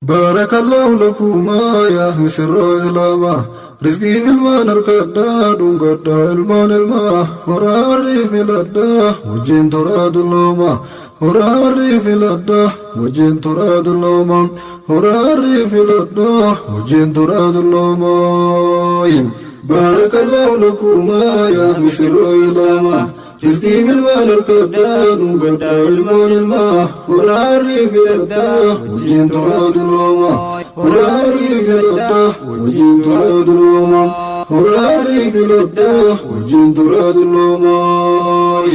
Baarakallahu lakumaa yaa misirroo islaamaa. Rizqii ilmaan harkadhaa dhungadhaa ilmaan ilmaa horaarrii filadhaa wajjin toraa dullooma. Horaarrii filadhaa wajjin toraa dullooma. Horaarrii filadhaa wajjin toraa dullooma. Baarakallahu lakumaa yaa misirroo islaamaa. Rizqii ilmaan harkadhaa dhungadhaa ilmaan ilmaa horaarrii filadhaa wajjin toraa dullooma. Horaarrii filadhaa wajjin toraa dullooma. Horaarrii filadhaa wajjin toraa dullooma.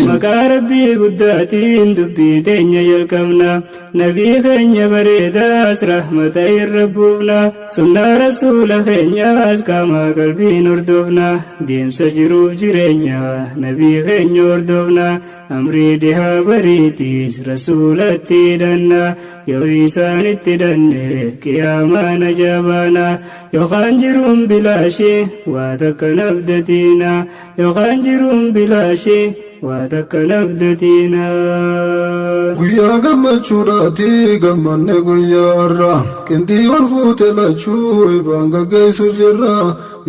Maqaa Rabbii guddaatiin dubbii teenya jalqabna. Nabii keenya bareedaas rahmata irra buufna. Sunnaa rasuula keenyaas qaama qalbiin hordofna. Deemsa jiruuf jireenya nabii keenya hordofna. Amrii dhihaa bariitiis rasuulatti hidhanna. Yoo isaanitti hidhanne qiyaamaa najaa baana. Yookaan jiruun bilaashii waa takka nabdatiina. Yookaan jiruun bilaashii waa takka nabdatiina. Guyyaa gammachuudhaati gammanne guyyaa har'a. Qindii wal fuute lachuu ibaan gaggeessu jirra.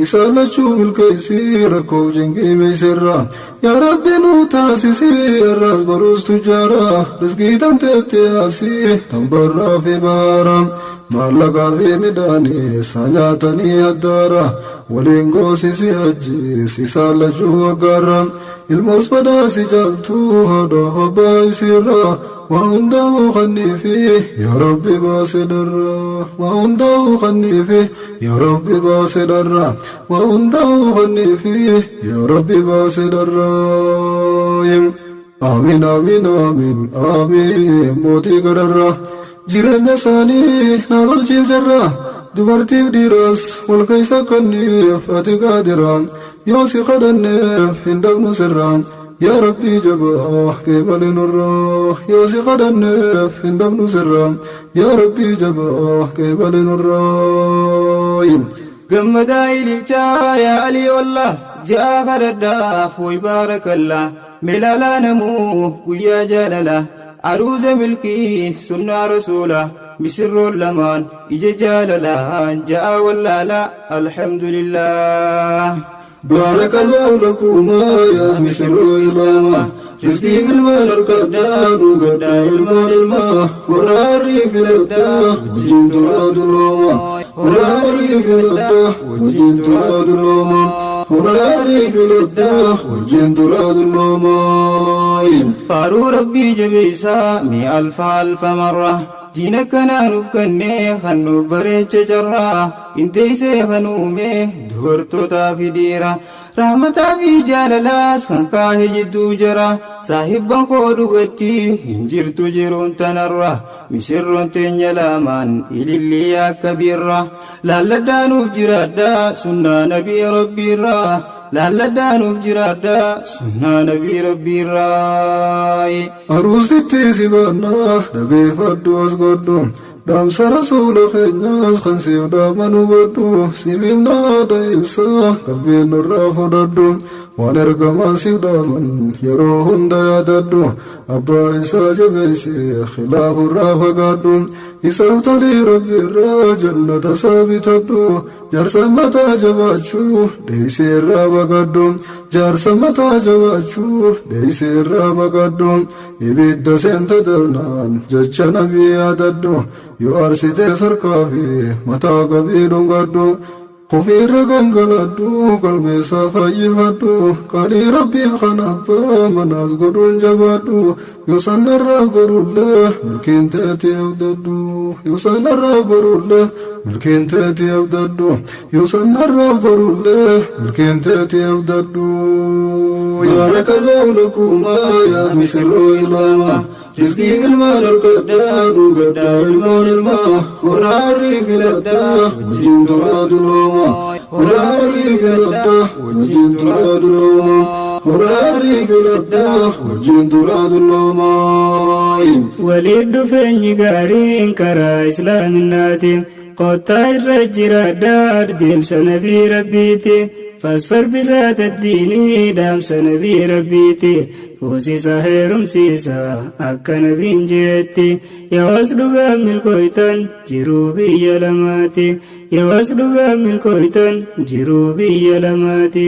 Isaan lachuu milkeessii rakkoof jinqimeessirra. Yaa Rabbi nu taasisii har'as baruus tujjaara. Rizqii tanteetti asii tan barraa fi baara. Maallaqaa fi midhaanis haa nyaatanii addaara. Waliin goosisi ajjees isaan lachuu waggaarra. Ilmoos badhaasi caaltuu haadha abbaa isiirra. Waa hundaa'uu kanniifi yaa Rabbi baase dharra. Waa hundaa'uu kanniifi yaa Rabbi baase dharra. Waa hundaa'uu kanniifi yaa Rabbi baase dharra. Amiin amiin amiin amiin mootii gararra. Jireenya isaanii naa tolchiif jarra. Dubartiif dhiiras wal keessa kanniif ati qaadira. Yoo si kadhanneef hin dhabnu sirra. Yaa Rabbii jabaa qeebali nurraa. Yoo si kadhanneef hin dhabnu sirra. Yaa Rabbii jabaa qeebali nurraa. Gammadaa ililchaa yaa alii wallah ji'a kadhadhaaf way baarakallaa meelaalaa namuu guyyaa jaalala aruuza milkii sunnaa rasuula misirroon lamaan ija jaalalaan ja'a wallaala alhamdulillah. Baarakallahu lakumaa yaa misirroo islaamaa. Rizqii ilmaan harkadhaa dhungadhaa ilmaan ilmaa horaarrii filadhaa wajjin toraa dullooma. Horaarrii filadhaa wajjin toraa dullooma. Horaarrii filadhaa wajjin toraa dullooma. Faaruu Rabbii jabeessaa mi alfa alfa marra diina kanaa nuuf kennee kan nuuf bareeche carraa inteessee kan uume dubartootaa fi dhiira. Rahmataa fi jaalalaas kan kaahe jidduu jira saahibban koo dhugatti hin jirtu jiruun tanarra misirroon teenya lamaan ilillii akka birra laalladhaa nuuf jiraadhaa sunnaa nabii rabbiirraa laalladhaa nuuf jiraadhaa sunnaa nabii rabbiirraa. Aruusitti si baannaa dhageeffadhu as godhu. Dhaamsa rasuula keenyaas kan siif dhaaman hubadhu. Siif himna haadha ibsaa qalbiin nurraa fudhadhu. Waan ergamaan siif dhaaman yeroo hunda yaadadhu. Abbaa isaa jabeessi khilaafurraa fagaadhu. Isaaf tolii rabbi irraa jannata isaa bitadhu. Jaarsa mataa jabaachuu dheessee irraa baqadhu. Jaarsa mataa jabaachuu dheessee irraa baqadhu. Ibidda seenta dabnaan jecha nabii yaadadhu. Yoo aarsitee sarkaa fi mataa qabii dhungadhu. Ofiirra gangaladhu qalbeessaa fayyifadhu. Qaalii rabbiif kan abbaa manaas godhuun jabaadhu. Yoo sanarraa barullee milkiin teeti abdadhu. Yoo sanarraa barullee milkiin teeti abdadhu. Yoo sanarraa barullee milkiin teeti abdadhu. Baarakallahu lakumaa yaa misirroo islaamaa. Rizqii ilmaan harkadhaa dhungadhaa ilmaan ilmaa horaarrii filadhaa wajjin toraa dullooma. Horaarrii filadhaa wajjin toraa dullooma. Horaarrii filadhaa wajjin toraa dullooma. Waliif dhufeenyi gaariin karaa islaaminaati. Kottaa irra jiraadhaa deemsa nabii rabbiiti. Fasfar bizaata diinii dhaamsa nabii rabbiiti. Fuusisa heerumsiisa akka nabiin jeetti. Yawas dhugaa milkooytan jiruu biyya lamaati. Yawas dhugaa milkooytan jiruu biyya lamaati.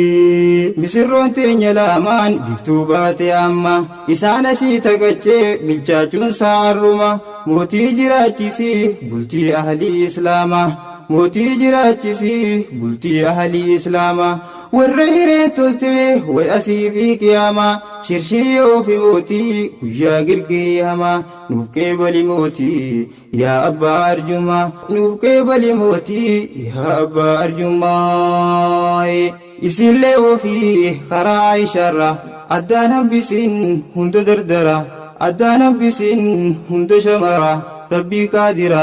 Misirroon teenya lamaan biftuu baate amma isaan ashii tagachee bilchaachuun saarruma mootii jiraachisii bultii ahlii islaamaa mootii jiraachisii bultii ahlii islaamaa warra hireen toltee way asii fi qiyaamaa shirshiyyoo fi mootii guyyaa girgiyamaa nuuf qeebali mootii yaa abbaa arjummaa nuuf qeebali mootii yaa abbaa arjummaa isillee ofii karaa ishaarra addaan hambisiin hunda dardara addaan hambisiin hunda shamara rabbii qaadira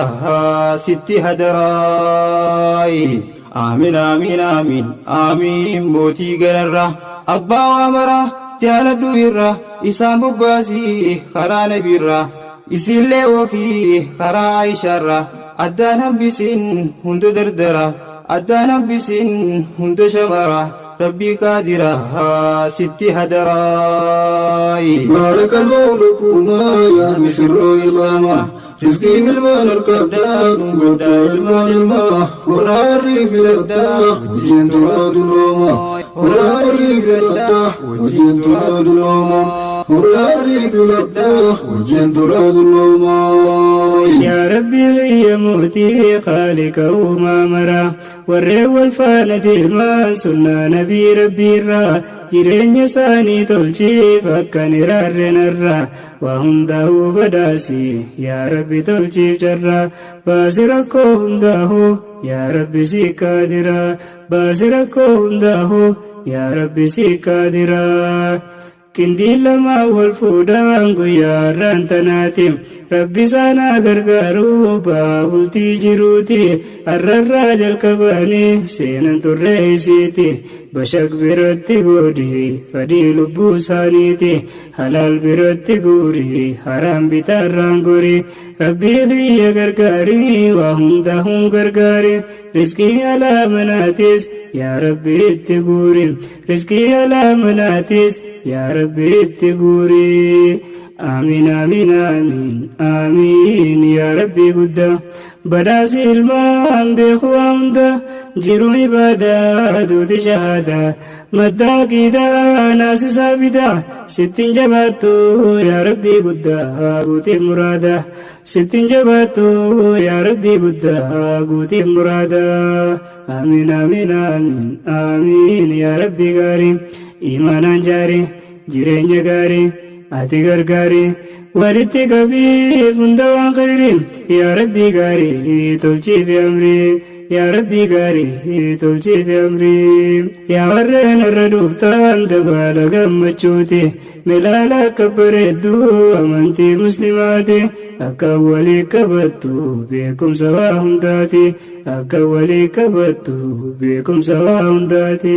sitti hadaraayi aamin aamin aamin aamin mootii gararra abbaa waamara jaaladhu irra isaan bobbaasii karaa nabiirra isillee ofii karaa ishaarra addaan hambisiin hunda dardara addaan hambisiin hunda shamara rabbii qaadira sitti hadaraayi. بارك الله لكما يا مسر إماما رزقي بالمان الكبدا قد المان الماء وراري في الأدى وجين تراد اللوما وراري في الأدى وجين تراد اللوما وراري في الأدى وجين تراد اللوما. يا ربي لي موتي خالق وما مرا warreen wal faana deeman sunnaa nabii rabbiirraa jireenya isaanii tolchiif akka niraarrenarraa waa hundaa'uu badhaasi yaa rabbi tolchiif carraa baasi rakkoo hundaa'uu yaa rabbi si kaadiraa baasi rakkoo hundaa'uu yaa rabbi si kaadiraa. Qindiin lamaa wal fuudhaan guyyaa har'aan tanaati. Rabbi isaanaa gargaaruu baabultii jiruuti. Har'arraa jalqabanii seenan turree isiiti. Bashaq biratti godhi fadhii lubbuu isaaniiti. Halaal biratti guuri haraam bitaarraan gori. Rabbii biyya gargaarii waa hunda hun gargaari. Rizqii alaa manaatis yaa rabbi itti guuri. Rizqii alaa manaatis yaa rabbi itti guuri. Amiin amiin amiin amiin yaa rabbi guddaa. Badhaasi ilmaan beeku waa hunda jiruun ibaadaa duuti shahaadaa. Madda aqiidaa naasisaa fidaa sittiin jabaattu yaa rabbi guddaa guutii muraadaa. Sittiin jabaattu yaa rabbi guddaa guutii muraadaa. Amiin amiin amiin amiin yaa rabbi gaarii imaanaan jaarii jireenya gaarii ati gargaarii walitti qabiif hunda waan khayrii yaa rabbi gaarii tolchiif amrii yaa rabbi gaarii tolchiif amrii yaa warreen irra dhuftaan dabaala gammachuuti milaala akka bareedduu amantii muslimaati akka walii qabattu beekumsa waa hundaati akka walii qabattu beekumsa waa hundaati.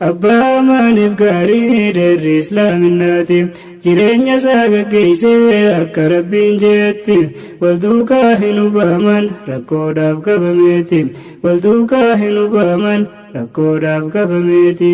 Abbaa maaliif gaarii dheerri islaaminaati jireenya isaa gaggeessee akka rabbiin jeetti wal duukaa hin hubaman rakkoodhaaf qabameeti wal duukaa hin hubaman rakkoodhaaf qabameeti.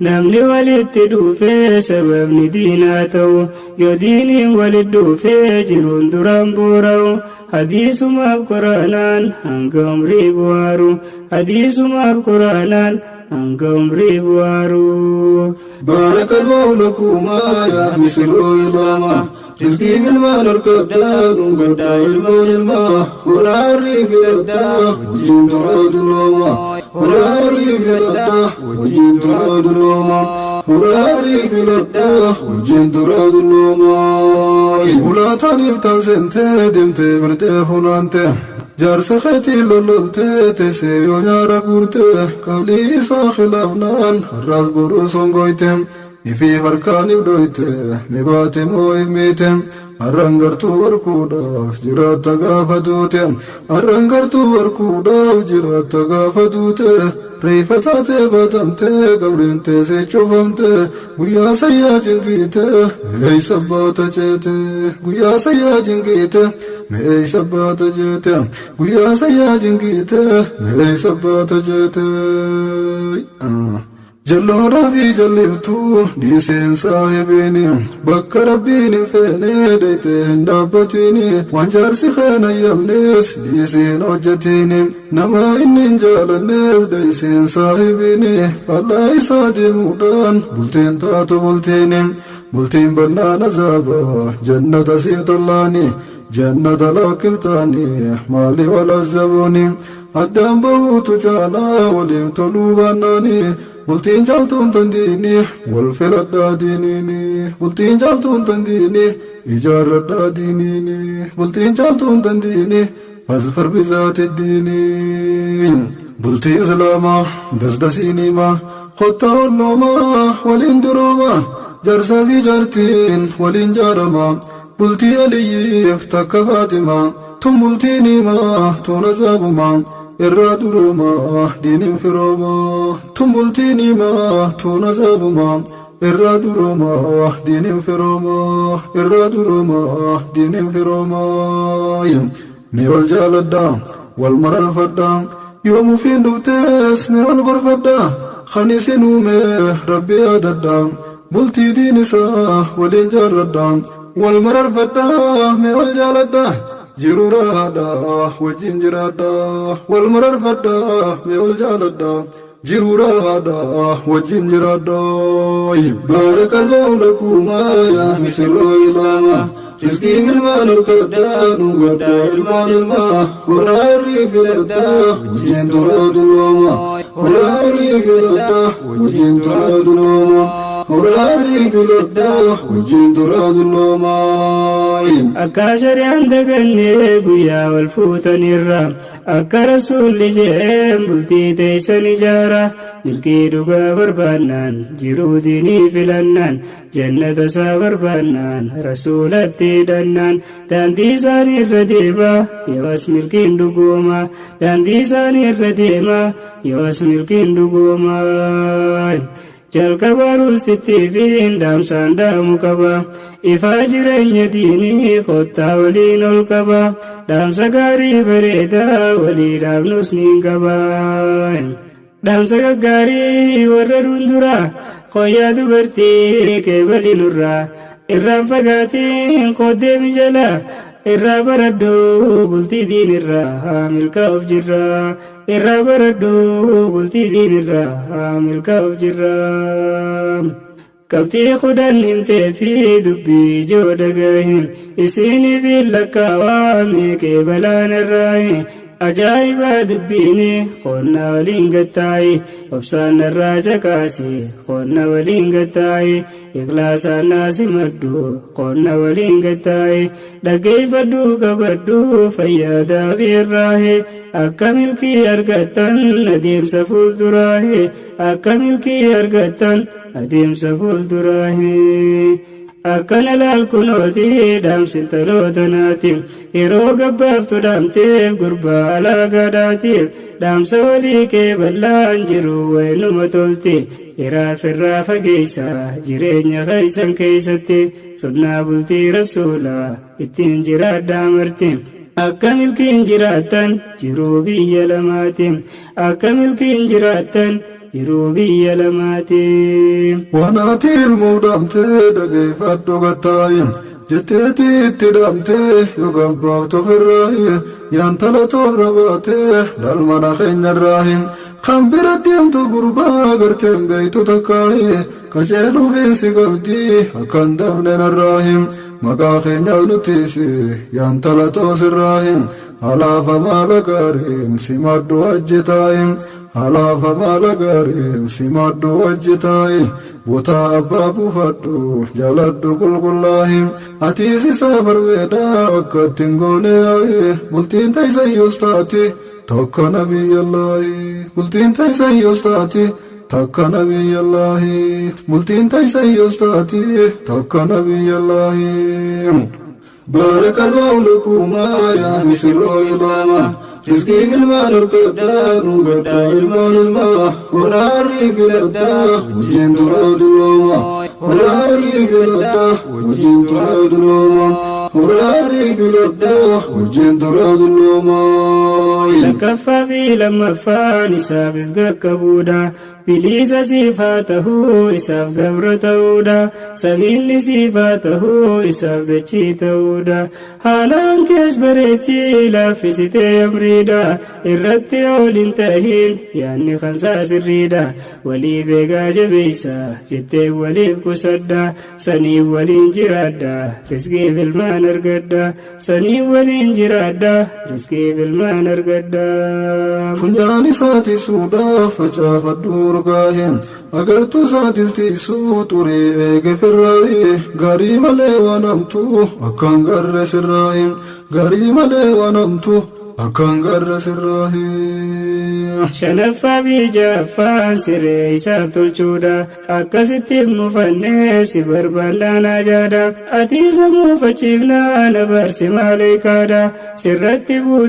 Namni walitti dhufee sababni diinaa ta'u yoo diiniin walitti dhufee jiruun duraan boora'u hadiisumaaf quraanaan hanga umrii bu'aaru hadiisumaaf quraanaan hanga umrii bu'aaru. بارك الله لكما يا مسر إماما رزقي بالمال الكبدا قد المال الماء وراري في الأدى وجين تراد اللوما وراري في الأدى وجين تراد اللوما وراري في الأدى وجين تراد اللوما. ولا تعرف تنسنت دمت برتي فلانت jaarsa keetii lololtee teessee yoo nyaara guurte qawlii isaa khilaafnaan har'aas boruu songoyte ifii harkaan ibdooyte ni baate moo himmiite Har'aan gartuu barkuudhaaf jiraatta gaafa duute. Har'aan gartuu barkuudhaaf jiraatta gaafa duute. Reeffa taatee baatamtee qabriin teessee cufamte. Guyyaa sayyaa cinqiite meessa baata jeete. Guyyaa sayyaa cinqiite meessa baata jeete. Guyyaa sayyaa cinqiite meessa baata jeete. Jalloodhaa fi jalliftuu dhiiseen saahibiini bakka rabbiin hin feene dheeytee hin dhaabbatini waan jaarsi keena yamnes dhiiseen hojjetini nama inni hin jaalannes dheeyseen saahibiini faallaa isaa deemuudhaan bultiin taatu bultiini bultiin bannaan azaaba jannata siif tollaani jannata lakkiftaani maali wal azzabuuni addaan bahuutu caalaa waliif toluu baannaani. Bultiin caaltuun tandiini wal filadhaa diiniini. Bultiin caaltuun tandiini ijaarradhaa diiniini. Bultiin caaltuun tandiini fasfar bizaati diini. Bultii islaamaa dasdasiinimaa kottaa olloomaa waliin duroomaa jaarsaa fi jaartiin waliin jaaramaa bultii aliyyiif takka faatimaa tun bultiin himaa tun azaabumaa. Irraa duroomaa diiniin firoomaa tun bultiin himaa tun azaabumaa. Irraa duroomaa diiniin firoomaa irraa duroomaa diiniin firoomaa. Mee wal jaaladhaa wal mararfadhaa yoo mufiin dhuftees mee wal gorfadhaa kan isin uume rabbi yaadadhaa bultii diin isaa waliin jaarradhaa wal mararfadhaa mee wal jaaladhaa. Jiruu raadhaa wajjin jiraadhaa wal mararfadhaa mee wal jaaladhaa jiruu raadhaa wajjin jiraadhaa. Baarakallahu lakumaa yaa misirroo islaamaa rizqiin ilmaan harkadhaa dhugadhaa ilmaan ilmaa horaa irrii filadhaa wajjin tolaa duloomaa horaa irrii filadhaa wajjin tolaa duloomaa. Horaa irrii filadhaa wajjin tolaa duloomaa. Akka shari'aan dagannee guyyaa wal fuutanirra akka rasuulli jedheen bultii teessan ijaara milkii dhugaa barbaannaan jiruu diinii filannaan jannata isaa barbaannaan rasuulatti hidhannaan daandii isaanii irra deema yoos milkiin dhugooma daandii isaanii irra deema yoos milkiin dhugooma. Jalqaba ruustittii fi dhaamsaan dhaamu qaba. Ifaa jireenya diinii kottaa waliin ol qaba. Dhaamsa gaarii bareedaa walii dhaabnus ni qaba. Dhaamsa gaggaarii warra dunduraa qoyyaa dubartii keebalii nurraa irraan fagaatiin qooddee mijalaa irraa baradhuu bultii diinirraa milkaa'uuf jirra. Irraa baradhuu bultii diinirraa milkaa'uuf jirra. Qabxii kudhan himtee fi dubbii ijoo dhagahi isiniif lakkaawaa meeqee balaan irraahi Ajaa'iba dubbiini qonna waliin gattaayi obsaan irraa caqaasi qonna waliin gattaayi ikhlaasaan naasi maddu qonna waliin gattaayi dhaggeeffadhu qabadhu fayyadaa irraahi akka milkii argattan adeemsa fuulduraahi akka milkii argattan adeemsa fuulduraahi. Akkana laal kunooti dhaamsi taloota naati yeroo gabbaaftu dhaamteef gurbaa alaagaadhaatiif dhaamsa walii kee bal'aan jiru waynuma tolti hiraaf irraa fageessa jireenya keessan keessatti sunnaa bultii rasuulaa ittiin jiraadhaa marti. Akka milkiin jiraattan jiruu biyya lamaati. Akka milkiin jiraattan jiruu biyya lamaati. Waan ati ilmuuf dhaamtee dhageeffadhu gattaayi jetteeti itti dhaamtee yoo gabbaaftu ofirraayi yaantala toorra baatee dhalmana keenyarraayi kan bira deemtu gurbaa garteen beeytu takkaayi qajeeluufiinsi qabdii akkan dabne narraayi maqaa keenyaas nuttiisi yaantala toosirraayi alaafa maala gaariin simadhu hojjetaayi. Alaafa maala gaariin simadhu hojjetaayi botaa abbaa buufadhu jaaladhu qulqullaayi atiis isaa barbeedhaa akka ittiin goone yaayi bultiin ta'isayyus taati takka nabiyyallaahi bultiin ta'isayyus taati takka nabiyyallaahi bultiin ta'isayyus taati takka nabiyyallaahi. Baarakallahu lakumaa yaa misirroo islaamaa. Rizqii ilmaan argadhaa dhungadhaa ilmaan ilmaa. Horaarrii filadhaa wajjin turaa dullooma. Horaarrii filadhaa wajjin turaa dullooma. Horaarrii filadhaa wajjin turaa dullooma. Lakkaffaa fi lammaffaan isaaf qaqqabuudha. Bilisa siif haa ta'uu isaaf gabra ta'uudha. Samiinni siif haa ta'uu isaaf dachii ta'uudha. Haalaan kees bareechii laaffisitee amriidha. Irratti ol hin tahin yaadni kansaa sirriidha. Waliif eegaa jabeessa jettee waliif qusadha. Sanii waliin jiraadha riskiif ilmaan argadha. Sanii waliin jiraadha riskiif ilmaan argadha. Funyaan isaati suudhaa facaafadhu urgaa'e. Agartuu isaatis tiisuu xurii eege firraa'e. Gaarii malee waan hamtuu akkaan garre sirraa'e. Gaarii malee waan hamtuu akkaan garre sirraa'e. Shanaffaa fi ja'affaan siree isaaf tolchuudha. Akkasitti mufannee si barbaannaan ajaadha. Ati isa muufachiifnaa na barsi maaleekaadha. Sirratti buute.